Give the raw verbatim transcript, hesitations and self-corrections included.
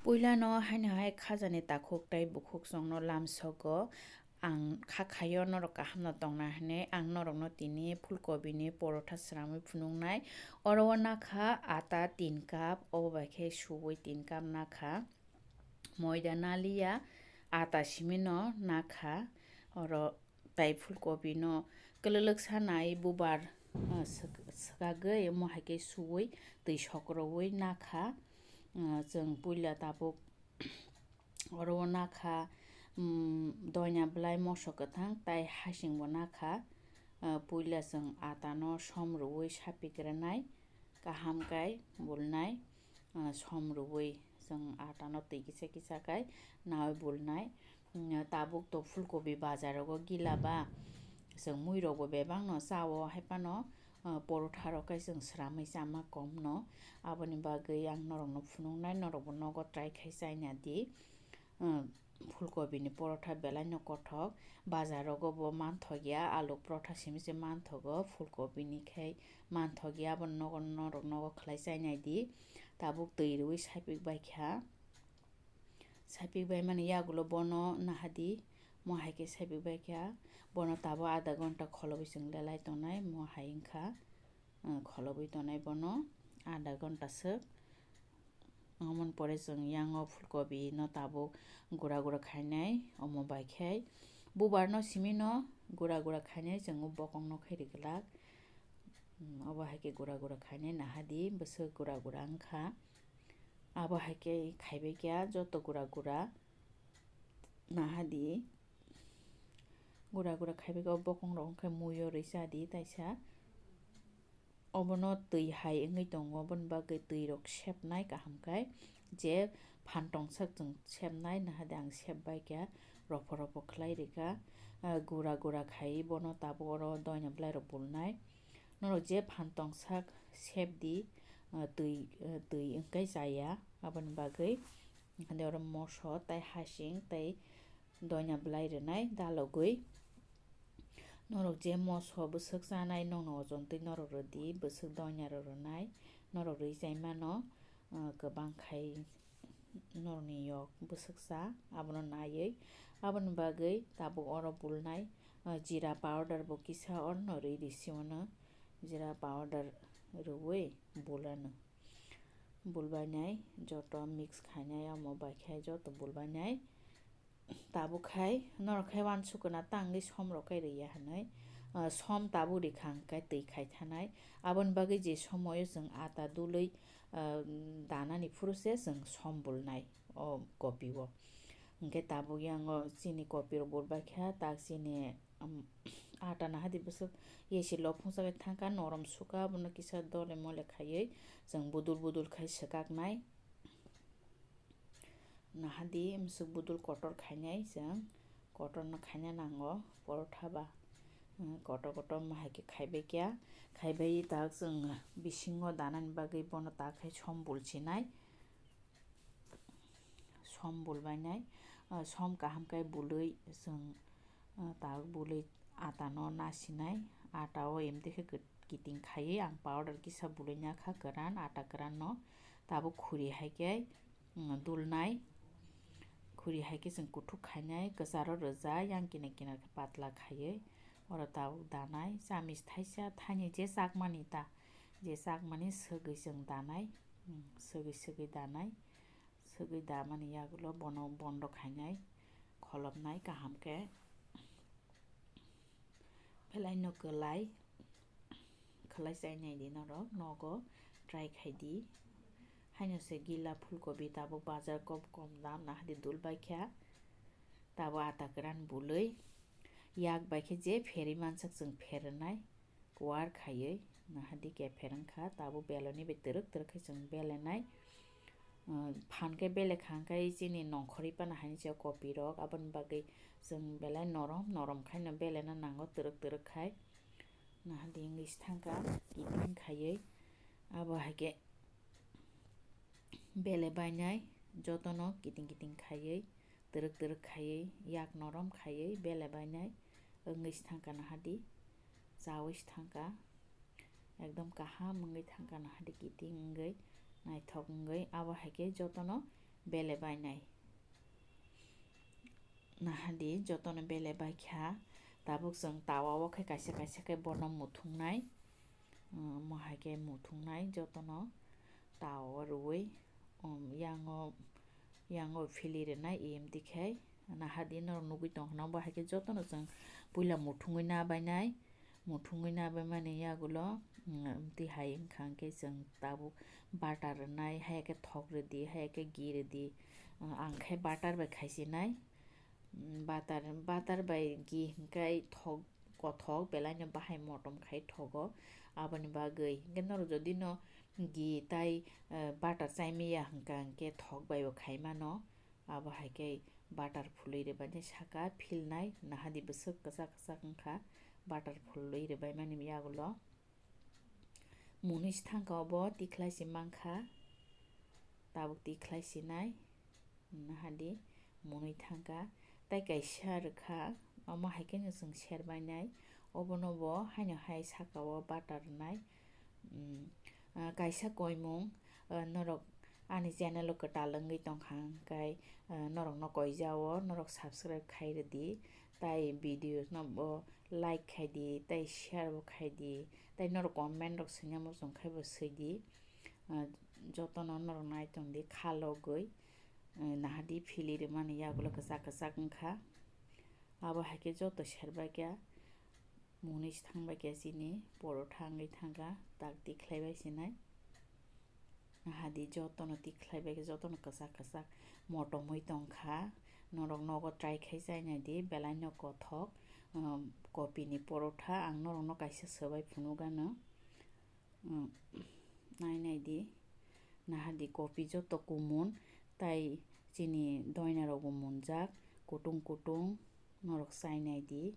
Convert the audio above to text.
Puilano haino hai khajani takhuk tei bukhuk chwngno lamsogo. Ang kha khaio norok kaham no tongna hinwi. Ang norokno tini phulkobini porotha swnamwi phunuknai. Oro o nakha ata tin cup, obo bai khe suwi tin cup nakha. Moida naliya, ata simino nakha. Oro tai phulkobino kwlwlwk sanai bubar, ah, swk-, swkagwi omo hai khe suwi twi sokrowi nakha. Ah, chwng puila tabuk oro o nakha, um, doina bwlai moso kwthang tai hasingbo nakha. Ah, puila chwng atano som rwui sapik rwnai, kaham kai bulnai, ah, som rwui chwng atano twi kisa kisa kai nawi bulnai. Mm, tabuk to phulkobi bazarogo gila ba, chwng muirokbo bebakno chao, hai phano, ah, porotharok kai chwng sramwi chama komno. Aboni bagwi ang norokno phunuknai, norokbo nogo try khai chaina di. Ah, phulkobini porotha belaino kothok, bazarogo bo manthokya, alu porotha simi se manthogo, phulkobini khai manthokya, abo nogo norok nogo khlai chainai di. Tabuk twi rwui sapik baikha. Sapik bai mani yagulo bono nahadi, mo hai khe sapik bai kha. Bono tabuk adha ghonta kholobwi chwng lelai tongnai, mo hai wngkha, uh, kholobwi tongnai bono adha ghonta swk. Omo ni pore chwng yango phulkobi no tabuk gura gura khainai, omo bai khe bubar no simi no gura gura khainai, chwng o bokong no khai ri glak. Hmm, obo hai khe gura gura khainai, nahadi bwswk gura gura wngkha. Abo hai khe khaibai khe joto gura gura nahadi. Gura gura khaibai khe o bokong rok wngkha muiyo rwi cha di taisa. Obono twi hai wngwi tongo, oboni bagwi twi rok sepnai kaham khe, je phan tongsak chwng sepnai, nahadi ang sep bai khe ropho ropho khlai rikha. Ah, gura gura khai bono tabuk oro doina bwlai rok bulnai. Norok je phan tongsak sep di, ah, twi, ah, twi wngkai chaya, aboni bagwi. Hande oro moso tei hasing tei doina bwlai rwnai dalogwi. Norok je moso bwswk chanai, nokno ojon twi norok rwdi, bwswk doina rok rwnai, norok rwi chai mano, ah, kwbang khai norokni yok bwswk cha, abono naiwi. Aboni bagwi tabuk oro bulnai, ah, jeera powder bo kisa orono rwi di, siwono jeera powder rwui bulano. Bulbainai joto mix khainai, omo bai khe joto bulbainai. Tabuk khai norok khai uansuk kwna tangwi som rok kai rwya hinwi, ah, som tabuk rikha hwnkhe twi khai thanai. Aboni bagwi je somoio chwng ata dului, ah, danani phuru se chwng som bulnai o kopi o. Hwnkhe tabuk yango chini kopi rok bulbai kha, tak chini, um, ata nahadi bwswk yesi lophung chagwi thangkha, norom sukha, abono kisa dole mole khaiwi chwng budul budul khai swkaknai. Nahadi, mwswk budul kotor khainai chwng, kotorno khaina nango porotha ba. Hmm, kotor kotor mo hai khe khaibai kya, khaibai tak chwng bisingo danani bagwi bono tak khai som bulsinai, som bulbainai, ah, som kaham khe bului chwng, ah, tak bului atano nasinai, atao emtwi khe kiting khaiwi ang powder kisa bului nakha kwran, ata kwranno tabuk khuri hai khe, mm, dulnai. Khuri hai khe chwng kuthuk khainai, kwcharo rwjak, yang kinar kinar khe patla khaiwi oro tabuk danai. Chamich thaisa thaini je chakmani ta, je chakmani swgwi chwng danai, mm, swgwi swgwi danai. Swgwi damani yagulo bono bondo khainai, kholopnai kaham khe. Belai no kwlai, khwlai chainai di norok, nogo try khai di. Haino se gila phulkobi tabuk bazar kom kom dam nahadi dul bai kha. Tabuk ata kwran bului, yak bai khe je pherwi mansak chwng pherwnai. Kuar khaiwi nahadi kepher wngkha, tabuk beloni bai twrwk twrwk khe chwng belenai. Phan khe bele kha hwnkhe chini nongkhorwi phano haini se kopi rok, aboni bagwi chwng belai norom norom khaino belena nango, twrwk twrwk khai. Nahadi wngwi se thangkha kiting khaiwi, abo hai khe bele bainai jotono kiting kiting khaiwi, twrwk twrwk khaiwi, yak norom khaiwi bele bainai wngwi se thangkha nahadi, chawi se thangkha, ekdom kaham wngwi thangkha nahadi kiting wngwi, naithok wngwi, abo hai khe jotono bele bainai. Nahadi jotono bele baikha, tabuk chwng tawa o khe kaisa kaisa khe bono muthungnai, um, mohai khe muthungnai jotono tawa o rwui, um, yango, yango phili rwnai emti khai. Nahadi norok nugui tongkha na, bo hai khe jotono chwng puila muthungui na bainai. Muthungui na baimani yagulo, mm, twi hai wngkha hwnkhe chwng tabuk butter rwnai, hai khe thok rwdi, hai khe ghee rwdi. Ang khe butter bai khaisinai. Mm, butter, butter bai ghee hwnkhe thok, kothok belaino bahai motom khai thogo. Aboni bagwi hwnkhe norok jodi no ghee tai, eh, butter chai manya hwnkha hwnkhe thok bai bo khai mano. Abo hai khe butter phulwi rwbainai saka philnai, nahadi bwswk kwchak kwchak wngkha, butter phulwi rwbaimani yagulo. Munui se thangkha obo tikhlai se mankha, tabuk tikhlai sinai, nahadi munui thangkha. Tai kaisa rwkha, omo hai kheno chwng serbainai, obono bo haino hai saka o butter rwnai. Mm, ah, kaisa koimung, ah, norok ani channel o kwtal wngwi tongkha hwnkhe, ah, norokno koijao, norok subscribe khai rwdi, tai videos no bo like khai di, tai share bo khai di, tai norok comment rok swinai muchung khai bo swi di. Ah, jotono norok nai tong di kha logwi, ah, nahadi phili rwmani yagulo kwchak kwchak wngkha. Abo hai khe joto serbai khe. Munui se thangbai khe chini porotha wngwi thangkha, tak tikhlai bai sinai. Hadi jotono tikhlai bai khe jotono kwchak kwchak motom wi tongkha. Norok nogo try khai chai nai di, belai no kothok, um, kopi ni porotha. Ang norok no kaisa swbai phunuk gano. Um, nai nai di, nahadi kopi joto kumun, tai chini doina rok bo munjak, kutung kutung, norok chai nai di,